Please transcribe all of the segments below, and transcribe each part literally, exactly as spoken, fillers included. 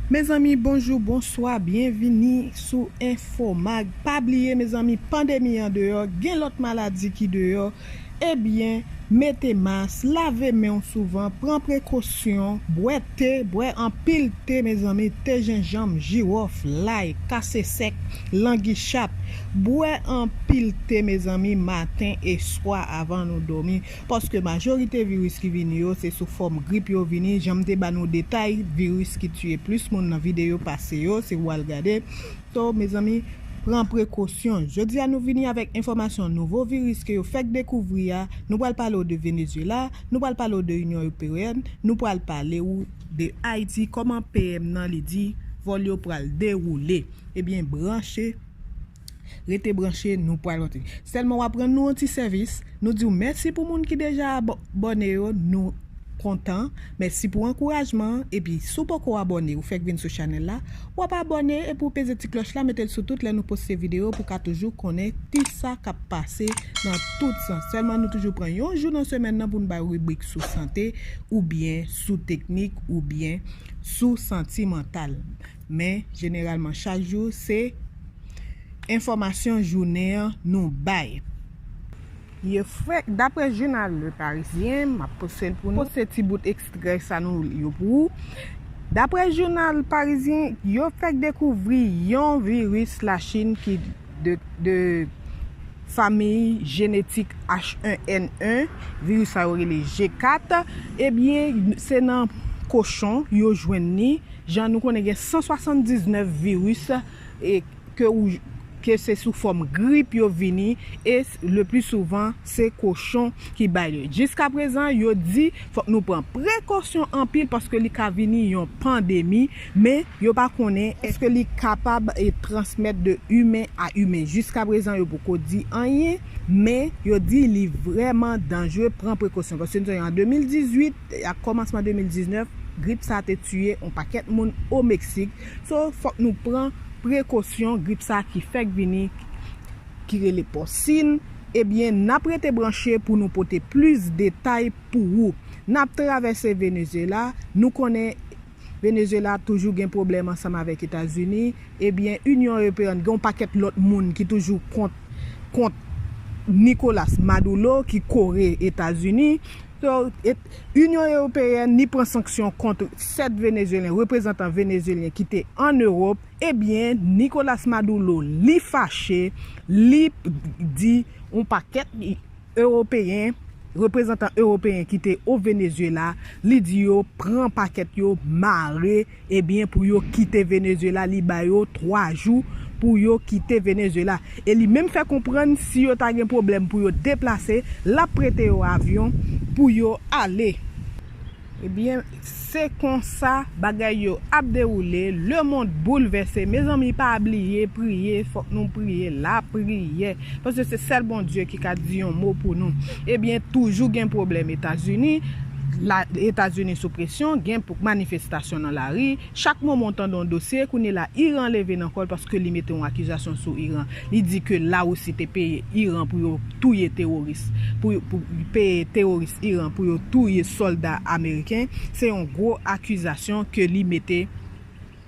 Mezanmi, bonjou, bonswa, byenvini sou Enfomag. Pa bliye, mezanmi, pandemi an deyò, gen lòt maladi ki deyò. Ebyen, mete mas, lave men w souvan, pran prekosyon, bwè te, bwè anpil te, mezanmi, te jenjanm, jiwòf, lay, kase sèk, langichat. Bwè anpil te, mezanmi, maten e swa avan nou dòmi. Paske majorite viris ki vini yo, se sou fòm grip yo vini. Jan m te ba nou detay, viris ki tiye plis moun nan videyo pase yo, se ou al gade. So, mezanmi, pran prekosyon. Jodi a, nou vini avèk enfòmasyon nouvo viris ke yo fèk dekouvri a. Nou pral pale w de Venezuela, nou pral pale w de Inyon Ewopeyèn, nou pral pale w de Ayiti, kòman P M nan li di vòl yo pral dewoule. Ebyen, branche, rete branche, nou pral kontinye. Sèlman w ap rann nou yon ti sèvis, nou di w mèsi pou moun ki deja abò-, abòne yo, nou kontan. Mèsi pou ankourajman an. Epi, si w poko abòne, ou fèk vin sou chanèl la, w ap abòne epi w peze ti klòch la, mete l sou tout lè nou poste videyo pou w ka toujou konnen kisa k ap pase nan tout sans. Sèlman nou toujou pran yon jou nan semèn nan pou n bay ribrik sou sante, oubyen sou teknik, oubyen sou santimantal. Men, jeneralman, chak jou, se enfòmasyon jounen an nou bay. Ye frè, daprè jounal Le Parisien, m ap poste l pou nou. Poste ti bout ekstrè sa nou li yo pou ou. Daprè jounal Parisien, yo fèk dekouvri yon viris Lachin ki de, de fanmi jenetik H en N en, viris sa yo rele G kat. Ebyen, se nan kochon yo jwenn li. Jan nou konnen gen san swasanndiznèf viris, e, ke ou, ke se sou fòm grip yo vini, e s-, le pli souvan, se kochon ki bay li. Jiskaprezan, yo di, fòk nou pran prekosyon anpil paske li ka vini yon pandemi, men yo pa konnen èske li kapab e transmèt de imen a imen. Jiskaprezan, yo poko di anyen, men yo di li vrèman danjre, pran prekosyon. Paske nou sonje an de mil dizuit, ak kòmansman de mil diznèf, grip sa te tiye yon pakèt moun o Meksik. So, fòk nou pran prekosyon, grip sa ki fèk vini, ki rele pòsin, ebyen, n ap rete branche pou nou pote plis detay pou ou. N ap travèse Venezuela, nou konnen Venezuela toujou gen pwoblèm ansanm avèk Etazini, ebyen, Inyon Ewopeyèn gen yon pakèt lòt moun ki toujou kont, kont Nicolas Maduro ki kore Etazini. So, et, Inyon Ewopeyèn, li pran sanksyon kont sèt Venezuelyen, reprezantan venezuelyen ki te an Ewòp. Ebyen, Nicolas Maduro, li fache, li di yon pakèt Ewopeyen, reprezantan ewopeyen ki te o Venezuela, li di yo pran pakèt yo, mare, ebyen, pou yo kite Venezuela, li ba yo twa jou pou yo kite Venezuela. E li menm fè konprann si yo ta gen pwoblèm pou yo deplase, l ap prete yo avyon pou yo ale. Ebyen, se konsa bagay yo ap dewoule, lemonn boulvèse. Mezanmi, pa bliye priye, fòk nou priye, lapriyè. Paske se sèl Bondye ki ka di yon mo pou nou. Ebyen, toujou gen pwoblèm Etazini. La, Etazini sou presyon, gen pou, manifestasyon nan lari. Chak moman w tande yon dosye, kounye la, Iran leve nan kò l paske li mete yon akizasyon sou Iran. Li di ke Larisi te peye Iran pou yo touye teworis, pou, pou peye teworis Iran, pou yo touye sòlda ameriken. Se yon gwo akizasyon ke li mete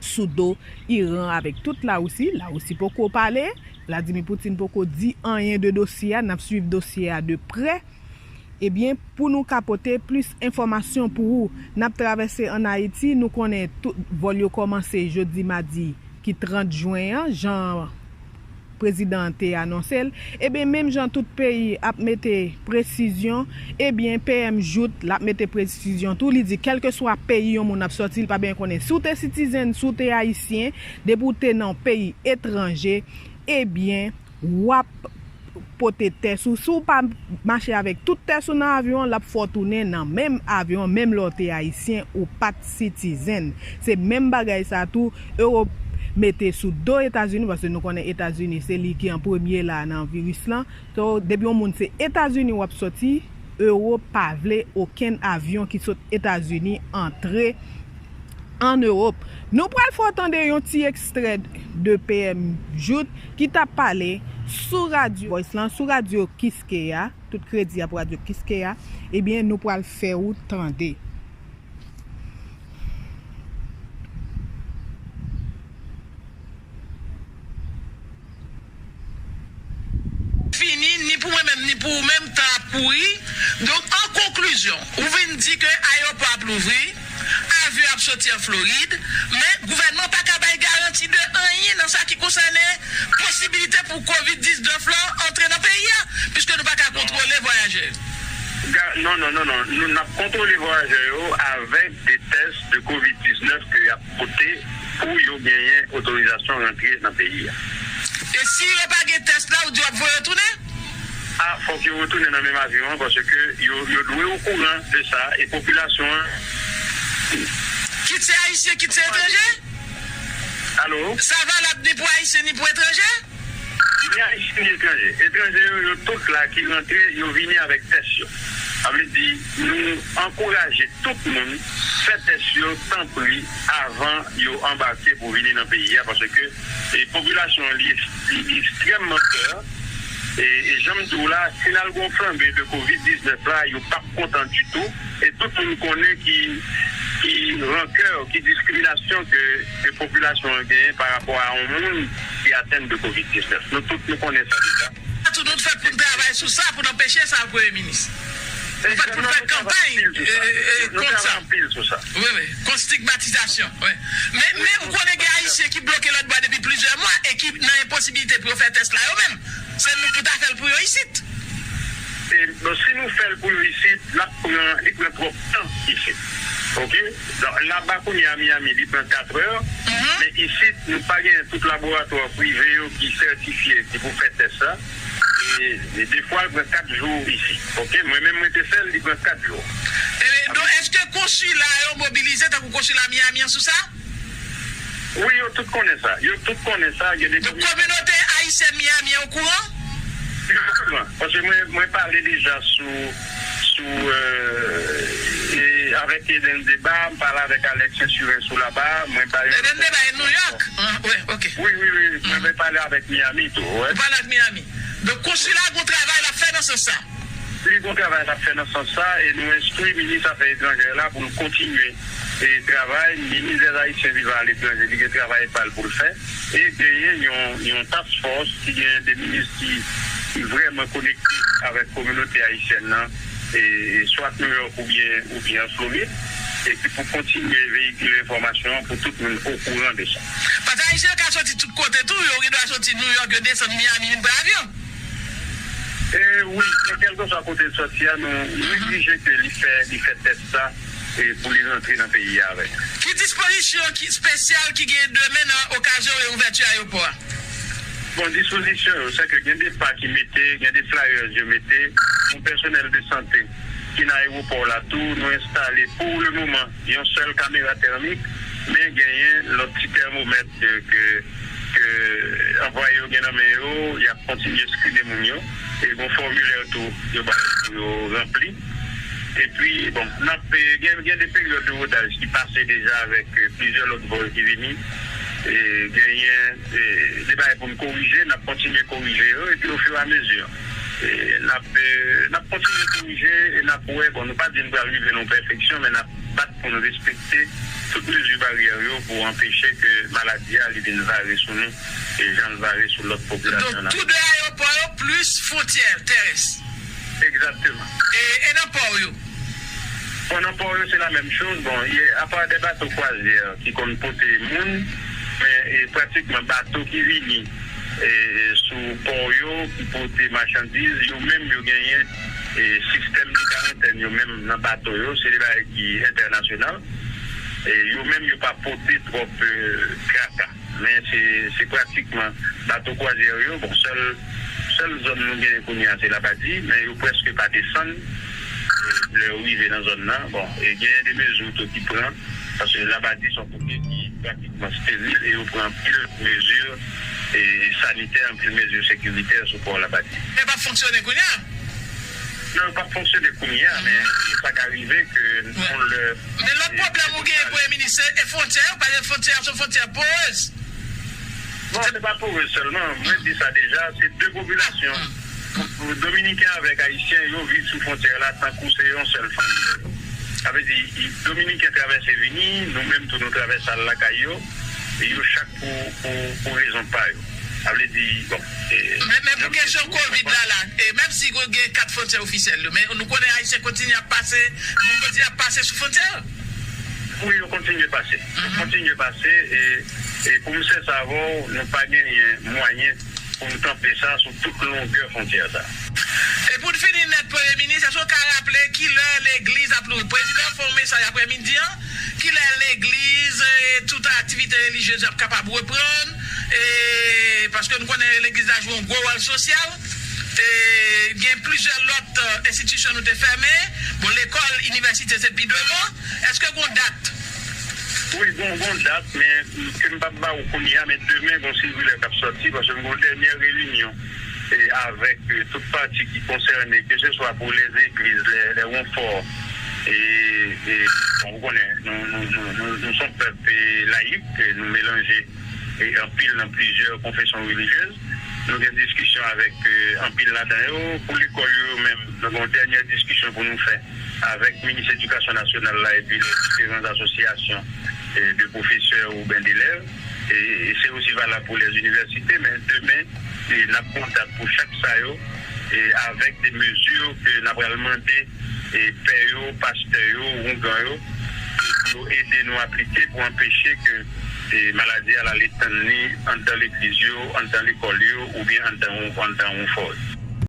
sou do Iran avèk tout Larisi. Larisi poko pale, Vladimir Putin poko di anyen de dosye a. N ap swiv dosye a de prè. Ebyen, pou nou ka pote plis enfòmasyon pou ou, n ap travèse ann Ayiti. Nou konnen tout vòl yo kòmanse jodi madi ki trant jen an, jan prezidan an te anonse l. Ebyen, menm jan tout peyi ap mete presizyon, ebyen, P M Jouthe, l ap mete presizyon tou. Li di, kèlkeswa peyi yon moun ap sòti, li pa bezwen konnen si w te sitizen, si w te ayisyen, depi w te nan yon peyi etranje, ebyen, w ap pote tès ou. Si w pa mache avèk tout tès ou nan avyon an, l ap fè w tounen nan menm avyon an, menm lè w te ayisyen, ou pa t sitizen. Se menm bagay sa tou, Ewòp mete sou do Etazini, paske nou konnen Etazini se li ki an premye la nan viris lan. So, depi yon moun se Etazini w ap sòti, Ewòp pa vle okenn avyon ki sot Etazini antre an Ewòp. Nou pral fè w tande yon ti ekstrè de P M Jouthe ki t ap pale sou radyo Voice lan, sou radyo Kiskeya, tout kredi a pou radyo Kiskeya. Ebyen, nou pral fè w tande. pou ou menm tan ap kouri. Donk, an konklizyon, ou vin di ke ayewopò ap louvri, avyon ap soti an Florid, men gouvènman pa ka bay garanti de anyen nan sa ki konsène posibilite pou kovid diznèf la antre nan peyi a, piske nou pa ka kontwole vwayajè yo. Ga- Non, non, non, non. Nou n ap kontwole vwayajè yo avèk de tès de kovid diznèf ke y ap pote pou yo genyen otorizasyon rantre nan peyi a. E si yo pa gen tès la, ou di w ap voye yo tounen? A, fòk yo retounen nan menm avyon an, paske yo, yo dwe okouran de sa, e popilasyon an. Kit se ayisyen, kit se etranje? Alo? Sa valab ni pou ayisyen, ni pou etranje? Ni ayisyen, ni etranje. Etranje yo, yo tout la ki rantre, yo vini avèk tès yo. Sa vle di, nou ankouraje tout moun fè tès yo, tanpri, avan yo anbake pou vini nan peyi a, paske e, popilasyon an, li, li ekstrèmman pè. E, e jan m di w la, si n al gen yon flanbe de kovid diznèf la, yo p ap kontan ditou. E tout moun konnen ki, ki rankè, ki diskriminasyon ke, ke popilasyon an genyen pa rapò a yon moun ki atenn de kovid diznèf. Nou tout, nou konnen sa deja. Tou nou t fèt pou n travay sou sa, pou n anpeche sa, Premye Minis. Nou fèt pou n fè kanpay e, e, e, kont sa. Anpil sou sa. Wi, wi. Kont stigmatizasyon. Wi. Men, men ou konnen gen ayisyen ki bloke lòt bò depi plizyè mwa e ki nan enposibilite pou yo fè tès la yo menm. Se nou pou ta fè l pou yo isit. E, bon, si nou fè l pou yo isit, l ap pran, li pran twòp tan isit. Oke? Donk, laba kounye a Miami, li pran katrè. Men isit, nou pa gen tout laboratwa prive yo ki sètifye, ki pou fè tès la. E, e defwa, l pran kat jou isit. Oke? Mwen menm, mwen te fè l, li pran kat jou. Ebyen, donk, èske konsila yo mobilize tankou konsila Miami an sou sa? Wi, yo tout konnen sa. Yo tout konnen sa. Gen de Donk, kominote ayisyèn Miami an okouran? Yo okouran. Paske mwen, mwen pale deja sou, sou, euh, e avèk Eden Deba, m pale avèk Alex Saint-Surin sou laba, mwen ba yo. Eden Deba e New York? Ah, wi, ok. Wi, wi, wi. Mwen, mwen pale avèk Miami tou, wi. Ou pale ak Miami. Donk, konsila a gon travay l ap fè nan sans sa? Li gon travay l ap fè nan sans sa, e nou enstwi minis afè etranjè la pou l kontinye e travay. Minis dèz Ayisyen vivan aletranje, li gen travay pa l pou l fè. E genyen yon, yon task force ki gen de minis ki, ki vrèman konekte avèk kominote ayisyèn nan, e, e swat New York oubyen, oubyen an Florid, e ki pou kontinye veyikile enfòmasyon an pou tout moun okouran de sa. Paske ayisyen yo ka soti tout kote tou, yo gen dwa soti New York, yo desann Miami, vin pran avyon. E wi, men kèlkeswa kote l soti a, nou, nou egzije ke li fè, li fè tès sa, e pou li rantre nan peyi a avè l. Ki dispozisyon ki espesyal ki gen demen nan okazyon reouvèti ayewopò a? Bon, dispozisyon yo, se ke gen de pa ki mete, gen de flyers yo mete, yon pèsonèl de sante ki nan ayewopò la tou, nou enstale pou le moman yon sèl kamera tèmik, men genyen lòt ti tèmomèt ke, ke, ke anplwaye yo gen nan men yo, y ap kontinye skrine moun yo, e gon fòmilè tou yo ba yo pou yo ranpli. Epi, bon, n ap, eh, gen, gen de peryòd de wodaj ki pase deja avèk, eh, plizyè lòt vòl ki vini. E genyen, eh, de bagay pou n korije, n ap kontinye korije yo, epi ofiramezi, eh, n ap, eh, n ap kontinye korije, e n ap wè, bon, nou pa di n pral rive nan pèfeksyon, men n ap bat pou n respekte tout mezi baryè yo pou anpeche ke maladi a li vin vare sou nou, e jan l vare sou lòt popilasyon nan. Donk, tou de ayewopò yo plis fwontyè tèrès. Egzakteman. E, e nan pò yo? Bon, nan pò yo, se la menm choz. Bon, y a, apa de bato kwazyè ki konn pote moun, men, e, pratikman bato ki vini, e, e, sou pò yo, ki pote machandiz, yo menm yo genyen, e, sistèm de karantèn yo menm nan bato yo, se de bagay ki entènasyonal. E, yo menm yo pa pote twòp, e, traka. Men se, se pratikman bato kwazyè yo. Bon, sèl, sèl zòn nou genyen kounye a, se Labadi, men yo prèske pa desann, e, lè yo rive nan zòn nan. Bon, e genyen de mezi tou ki pran, paske Labadi se yon kote ki pratikman steril, e yo pran anpil mezi, e, sanitè, anpil mezi sekiritè sou pò Labadi. Men p ap fonksyone kounye a? Non, yo p ap fonksyone kounye a, men sa ka rive ke yon lè. Men lòt pwoblèm ou genyen, Premye Minis, se, e, fwontyè yo, paske fwontyè a se yon fwontyè porez. Bon, se pa porez sèlman. Mwen di sa deja, se de popilasyon. Pou, pou Dominiken avèk Ayisyen, yo viv sou fwontyè la tankou se yon sèl fanmi. Sa vle di, i- Dominiken travèse vini, nou menm tou nou travèse al lakay yo, e yo chak pou, pou, pou rezon pa yo. Sa vle di, bon. Men, men pou kesyon kovid la, la, e menm si gen kat fwontyè ofisyèl yo, men nou konnen Ayisyen kontinye ap pase, moun kontinye ap pase sou fwontyè. Wi, yo kontinye pase. Yo kontinye pase, e, e pou m sensè avè w, nou pa genyen mwayen pou n kanpe sa sou tout longè fwontyè sa. E pou n fini nèt, Premye Minis, èske w ka raple kilè legliz ap louvri? Prezidan fè yon mesaj aprèmidi an, kilè legliz e tout aktivite relijyez ap kapab reprann? E, paske nou konnen legliz la jwe yon gwo wòl sosyal. E, gen plizyè lòt enstitisyon nou te fèmen. Bon, lekòl, inivèsite se pi devan. Èske gen yon dat? Wi, gen yon dat, men ke m p ap ba ou kounye a, men demen gen yon sikilè k ap sòti, paske m gen yon dènyè reyinyon e avèk e, tout pati ki konsène, keseswa pou lèzegliz, lè, lè wonfò. E, e bon, ou konnen, nou, nou, nou, nou, nou se yon pèp e, layik, e nou melanje e, anpil nan plizyè konfesyon relijyez. Nou gen diskisyon avèk e, anpil ladan yo. Pou lekòl yo menm, nou gen yon dènyè diskisyon pou nou fè avèk minis edikasyon nasyonal la epi lè diferan asosyasyon e, de pwofesè oubyen delèv. E, e se osi valab pou lèzinivèsite, men demen, e n ap kontak pou chak sa yo, e avèk de mezi ke n ap pral mande e pè yo, pastè yo, oungan yo, e pou yo ede nou aplike pou anpeche ke e maladi a al etann li anndan legliz yo, anndan lekòl yo, oubyen anndan, anndan wonfò yo.